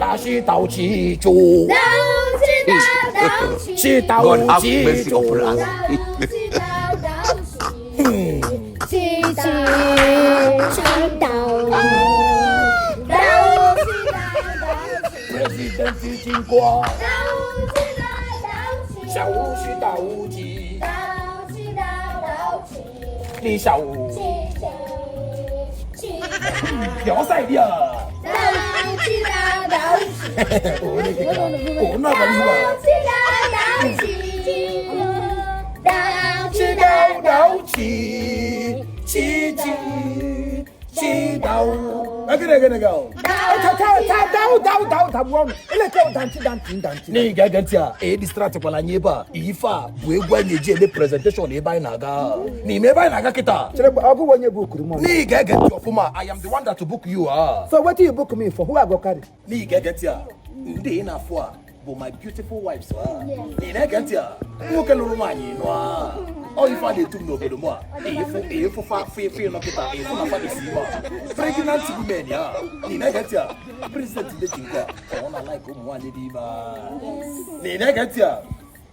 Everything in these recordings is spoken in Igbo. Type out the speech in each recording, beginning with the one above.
打西到七九，七到 God have 七 mercy 九。 upon us. 七七七到到 President 经过，小五去到七，你小五，聊赛的啊！我那个，我那个你嘛，七到到七，七七七到，啊，个那个那个。 N'ihi ga-ege ntị a e distract kwala anyị ebe a. Ife a bụ egwu anyị na-eji eme presentation ebe anyị na-aga, n'ime ebe anyị na-aga kịta. Chere, ọgụ onye bookuru m? N'ihi ga-ege ntị ọfụma, I am the one that to book you ah. So wetin you book me for? Who I go carry? N'ihi ga-ege ntị a, ndị ị na-afụ a bụ my beautiful wives ah. Ị na-ege ntị a, nwoke lụrụ nwaanyị nụ a, ọ ife a na-etu m n'obodo m a. Efu efu fa fụ efu ịnọ kịta, efu na fa esi ime a pregnant women ya. Ị na-ege ntị a, president ndị ji nke a, ọ na-like ụmụ nwaanyị dị ime a. Na ị na-ege ntị a,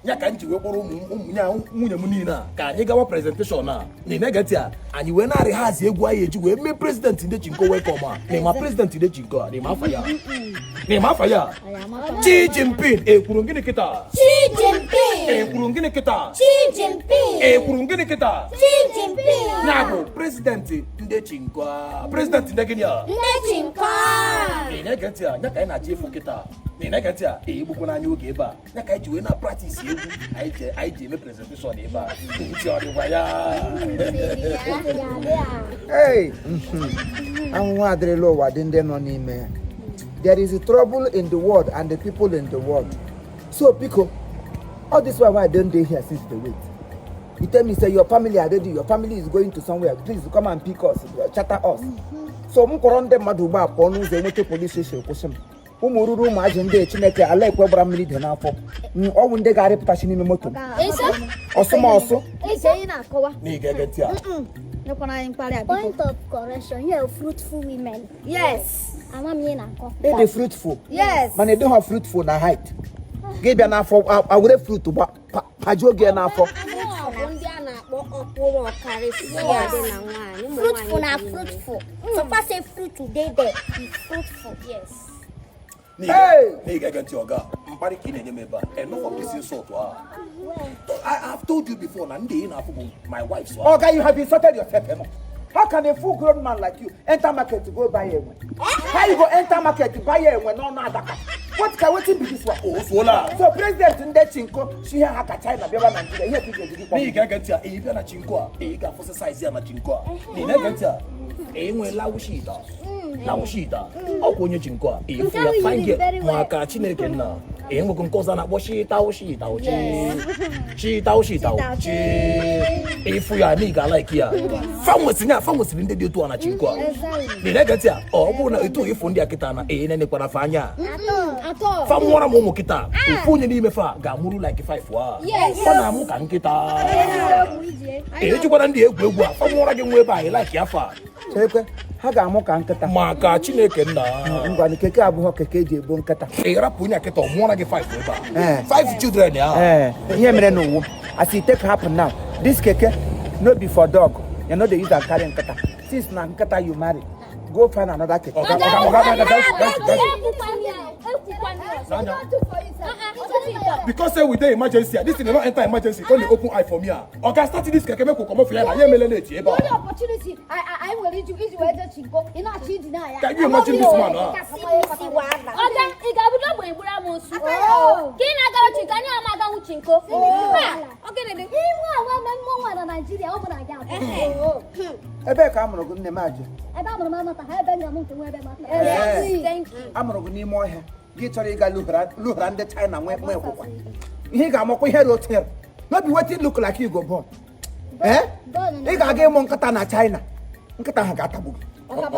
ya ka m ji wee kpọrọ ụmụ ụmụ ya, nwunye m niile a, ka anyị gawa presentation a. Na ị na-ege ntị a, anyị wee na-arịhazi egwu anyị eji wee mee president ndị Chinko welcome a. Na ịma president ndị Chinko a, na ịma afa ya, na ịma afa ya, Xi Jinping. Ekwuru gịnị kịta? Xi Jinping. Ekwuru gịnị kịta? Xi Jinping. Ekwuru gịnị kịta? Xi Jinping. Ya bụ president ndị Chinko a. President ndị gịnị a? Ndị Chinko. Ị na-ege ntị a, ya ka anyị na-achọ ịfụ kịta. Na ị na-ege ntị a, egbukwana anya oge ebe a. Ya ka anyị ji wee na practice egwu anyị ji eme presentation ebe a. Ntị ọ dịkwa ya? Hey, ahụhụ adịrịla ụwa dị ndị nọ n'ime ya. There is a trouble in the world and the people in the world. So biko, all this while I don dey here since dey wait. You tell me say your family are ready, your family is going to somewhere, please come and pick us, charter us. So m kpọrọ ndị mmadụ ugbu a pụọ n'ụzọ, enweta police station kwụsị m. Ụmụ ruru ụmụazị ndị Chineke ala ekwe gbara mmiri dị n'afọ. Ọwụ ndị ga-arịpụtachi n'ime moto m. Ọsụmọsụ. Eze ị na-akọwa. Na ị ga-ege ntị a. Nyekwana anyị mkparị a, biko. Point of correction, you are fruitful women. Yes. Ama m ihe na-akọ. Ịdị fruitful. Yes. Mana ịdịghọ fruitful na height. Gị bịa n'afọ awere fruit gba pajuo gị n'afọ. Bụ ndị a na-akpọ ọkpụrụ ọkarịsịa dị na nwaanyị, ụmụ Fruitful na nwaanyị dị ime. Fruitful. So far say fruit dey there, be fruitful. Yes. Hey! Na ị ga-ege ntị, ọga, mkparị ka ị na-enye m ebe a. Enough of this insult a. I have told you before na ndị ị na-afụ bụ my wife so. Oga, you have insulted yourself enough. How can a full grown man like you enter market to go buy enwe? How you go enter market to buy enwe n'ọnụ adaka? What can wetin be this one? O zuola. So president ndị Chinko si ihe ha ka China bịawa Nigeria, ihe ka ị ga-eji gị Na kpọm. ị ga-ege ntị a, ị bịa na Chinko a, ị ga-afụsị size ya na Chinko a. Na ị na-ege ntị a, ị nwee lawushida lawushida, ọkwa onye Chinko a, ị fụ ya fine girl maka Chineke nna. Ị nwekwa nke ọzọ a na-akpọ shita shita chi shita shita chi. Ịfụ ya na ị ga-alike ya. Fa nwesịrị ya, fa nwesịrị ndị dị otu a na Chinko a. Na ị na-ege ntị a, ọ bụrụ na etu ịfụ ndị a kịta na ị na-enekwara fa anya. Atọ. Fa mụọra m ụmụ kịta, ofu onye n'ime fa ga-amụrụ like five a. Fa na-amụ ka nkịta. Ejikwara ndị egwu egwu a. Fa mụọra gị nwa ebe a, ị like ya fa. Cherekwe, ha ga-amụ ka nkịta. Maka Chineke nna. Ngwa, keke abụghọ keke eji ebu nkịta. Ị rapụ onye a kịta, ọ mụọra gị five ebe a. Eh. Five children ya. Eh, ihe mere n'ụwa as e take happen now, this keke no be for dog. You no dey use am carry nkịta. Since na nkịta you marry, go find another keke. Ọga, ọga, ọga, ọga, ọga, ọga, ọga. Because say we dey emergency, this thing dey don enter emergency, come dey open eye for me ah. Oga, start this keke, make we comot for here na ya emele late ebe The only a. opportunity anyị nwere iji wee jee Chinko, ị na-achọ iji na ya. Can you imagine this man ah? Ọga, ị ga-abụdo ogbenye gburu amoosu ka ị na-agara Chinko, anyị ama aganwu Chinko. Ha, ọ gịnị dị? Ime awa na mmụọ nwa na Naịjirịa, ọ bụ na gị abụọ. Ebee ka a mụrụ gị, nne m ajụ? Ebe a mụrụ m amata ha, ebe nna m nke nwe ebe mata. Eh. Thank you. A mụrụ gị n'ime ọhịa, gị chọrọ ịga lughara ndị China nwee nwee kwụkwa ihe ị ga-amụkwa ihe rotel. No be wetin look like you go born. Eh, ị ga-aga ịmụ nkịta na China, nkịta ha ga-atagbu gị.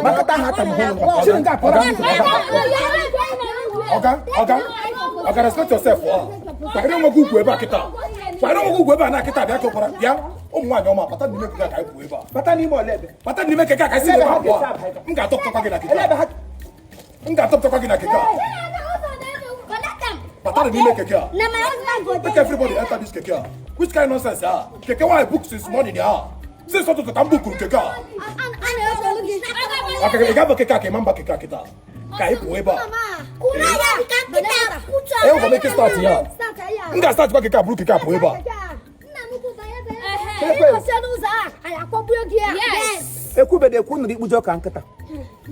Ma nkịta ha atagbu gị, chiri nke a pụrụ. Oga, oga, oga, respect yourself ọ. Kwanyere onwe gị ugwu ebe a kịta. Kwanyere onwe gị ugwu ebe a na kịta. Bịa kọkwara bịa, ụmụ nwaanyị ọma, bata n'ime keke a ka anyị pụọ ebe a. Bata n'ime ole ebe? Bata n'ime keke a ka anyị si ebe a pụọ. M ga-atọpụtakwa gị na keke Ele a. ebe ha? M ga-atọpụtakwa gị na keke a. Batara n'ime keke a. Na my husband go dey. Make everybody enter this keke a. Which kind nonsense ah? Keke wey I book since morning ah. Since ụtụtụ ka m bukuru keke a. A na-esolu gị. Aka ị ga-aba keke a ka ị ma mba keke a kịta. Ka ị pụọ ebe a. Kuna ya ka nkịta pụtụ. Enwekwa m ike start ya. M ga-start kwa keke a buru keke a pụọ ebe a. Nna m ukwu banye banye. Ịnọsie n'ụzọ a, anyị akpọgbuo gị ya. Yes. Ekwubede ekwu nụrụ ikpujo ka nkịta.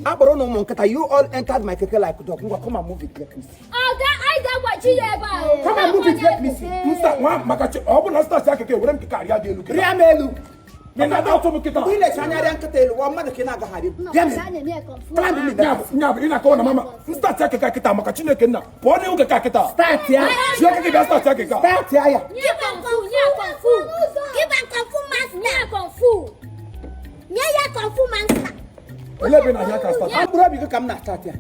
Akpọrọ na ụmụ nkịta, you all entered my keke like dog. Ngwa, come and move it, let me see. Ọga, anyị ga-agbaji ya ebe a. Come and move it, let me see. Nsta nwa maka chi ọ bụ na start ya keke were m keke arịa gị elu kịta. Rịa m elu. Ị na-ada ụtụ m kịta. Mgbe ị na-eche anya rịa nkịta elu, wa mmadụ ka ị na-agaghị arị. Bịa m. Climb me. Nya bụ nya bụ ị na-akọwa na mama m start ya keke a kịta maka Chineke nna pụọ n'ihu keke a kịta. Start ya. Ji aka gị bịa start ya keke a. Start ya ya. Nye kung fu, nye kung fu. Give am kung fu master. Nye kung fu. Nye ya kung fu master. Olee ebe ị na-ahịa aka start? Mkpụrụ obi gị ka m na-start ya.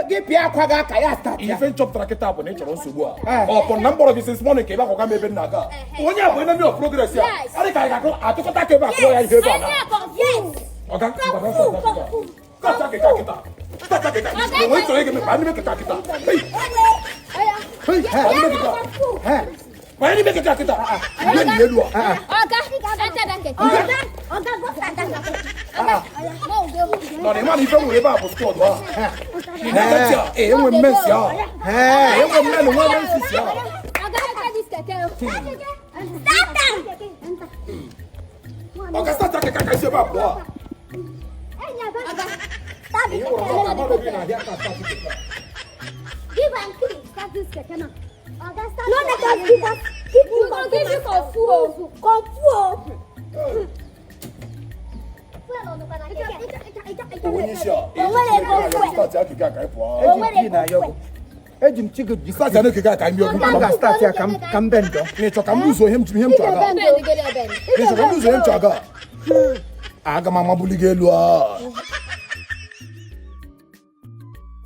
Gị pịa akwa gị aka ya start ya. Ife m chọpụtara kịta bụ na ị chọrọ nsogbu a. Eh. Ọ pụrụ na mgbọrọ gị since morning ka ị bịa m ebe m na-aga. Onye a bụ enemy of progress ya. Yes. Adị ka anyị ga-akụ atụkọta aka ebe a kụọ ya ihe ebe a na. Nye kung fu. Ọga, ngwa bịa start ya kịta. Start ya kịta kịta. Start ya kịta. Onwe chọrọ ịga mepe, anyị kịta kịta. Hey, hey, anyị kịta. Eh. Banye n'ime kịta kịta. Ihe na elu a. Ọga, enter that keke. Oga, Oga go start that keke. Go, go. Nọ na ịma na ife nwere ebe a bụ squad a. Ị na-ege ntị a? Ee, enwe m mensi a. Eh. Enwe m men nwe mensi a. Ọga, enter this keke. Start am. Ọga start ya kịta ka isi ebe a pụọ a. Start the Ị hụrụ ọka keke. mmadụ gị na-ahịa aka start keke a. Give am key. Start this keke now. Oga start. No let us give us. Give We him go kung give fu you master. kung fu o. Kung fu o. Fuel ọnụkwa na keke. Onye isi a. O nwere ego fuel. Start ya keke a ka ị pụọ. Eji m chi na-ayọ gị. Eji m chi gị jikọ. Start ya keke a ka anyị bịa M ga-start ya ka m ka m bend. Ị chọ ka m lụzo ihe m ihe m chọ aga. Bend, gịnị bend? Ị chọ ka m lụzo ihe m chọ aga. Aga m amabuli gị elu a.